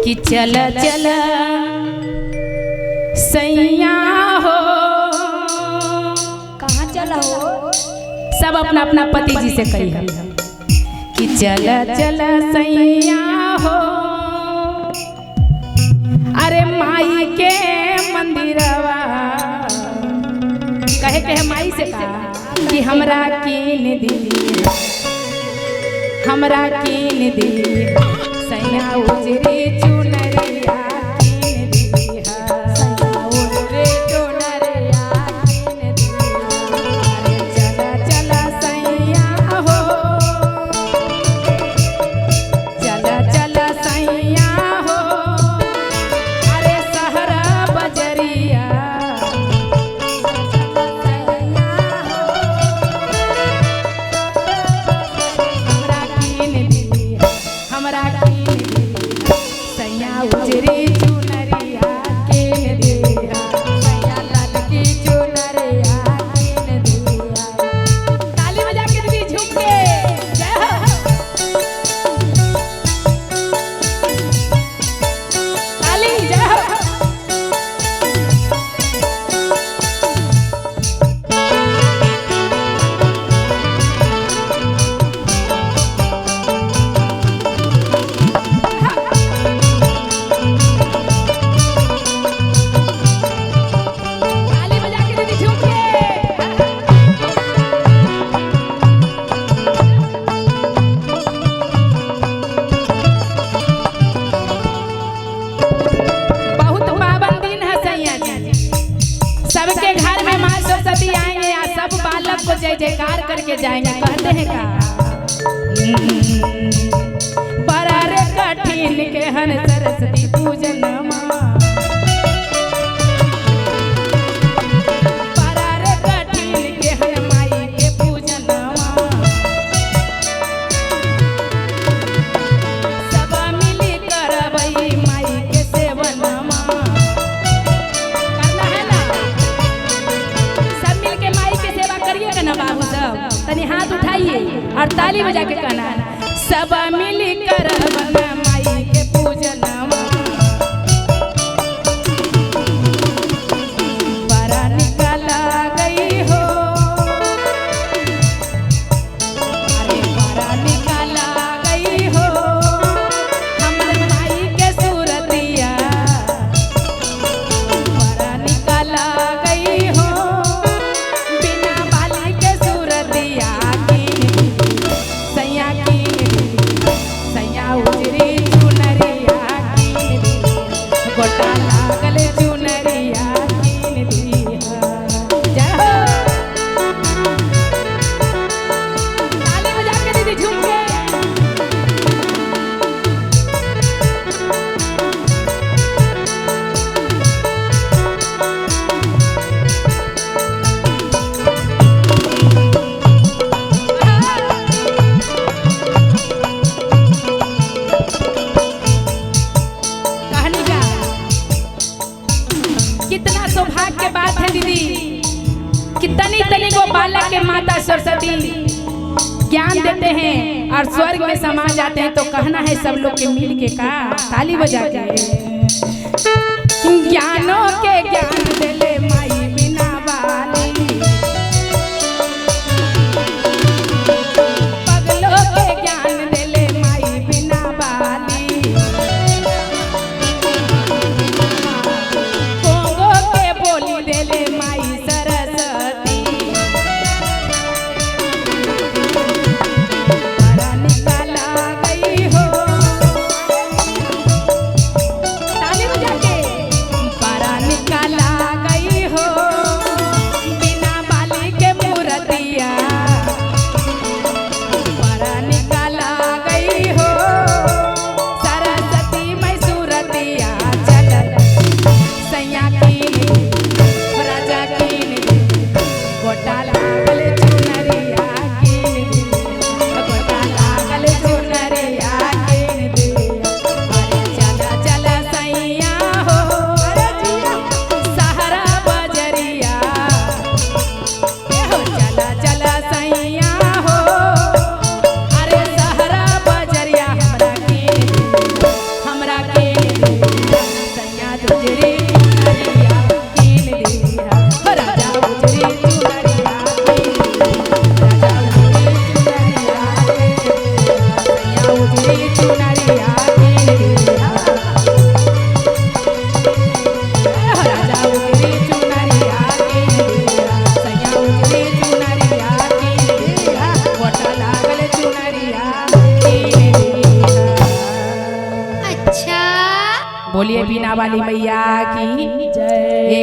कि चल चल सैया हो। कहाँ चला हो? सब अपना अपना पति जी से कही है कि चल चल सैया हो, अरे माई के मंदिरवा। कहे के है माई से का कि हमरा कीन दी, हमरा कीन दी सैया उजरी चुनरिया कीन दी, सैया उजरे चुनरिया कीन दी। अरे चल चल सैया हो, चल चल सैया हो, अरे सहरा बजरिया। सैया हो, हमरा कीन दी, हमरा कीन दी सैया उजरी चुनरिया कीन दी। सैया ललकी चुनरिया कीन दिया। ताली बजा के दीदी झूम के जय हो। ताली जय हो। ताली बजा के दीदी झूम के। बहुत पावन दिन है सैया जी। सबके घर में माँ सरस्वती आएंगे या सब बालक को जय जयकार करके जाएंगे। कहते हैं का बड़ा रे कठिन के हन सरस्वती पूजन माँ, बड़ा रे कठिन के हन माई के पूजन माँ। सब मिली करबई माई के सेवनमा। करना है ना? सब मिल के माई के सेवा करिएगा ना बाबू सब। तनी हाथ उठाइए और ताली बजा के कहना, सब मिली करबना माई के पूजनमा। बड़ा निकल गई हो, अरे बड़ा निकल गई हो हमर माई के सूरतिया। बड़ा निकल गई हो बिना बाली के सूरतिया कीन दी सैया, कीन दी सैया उजरी चुनरिया कीन दी, गोटा लागल चुनरिया कीन दी। जय हो। ताली बजा के दीदी झूम के। कहानी का कितना सौभाग्य के बात है दीदी कि तनी तनी को बालक के माता सरस्वती ज्ञान देते हैं और स्वर्ग में समा जाते हैं। तो कहना है सब लोग के मिल के का ताली बजा के, ज्ञानों के ज्ञान देले माई बिना वाली, पगलों के ज्ञान देले माई बिना वाली, कोंगो के बोली देले माई सरस्वती। बड़ा निकल गई हो, ताली बजा के, बड़ा निकल बोलिए बीना वाली मैया की जय।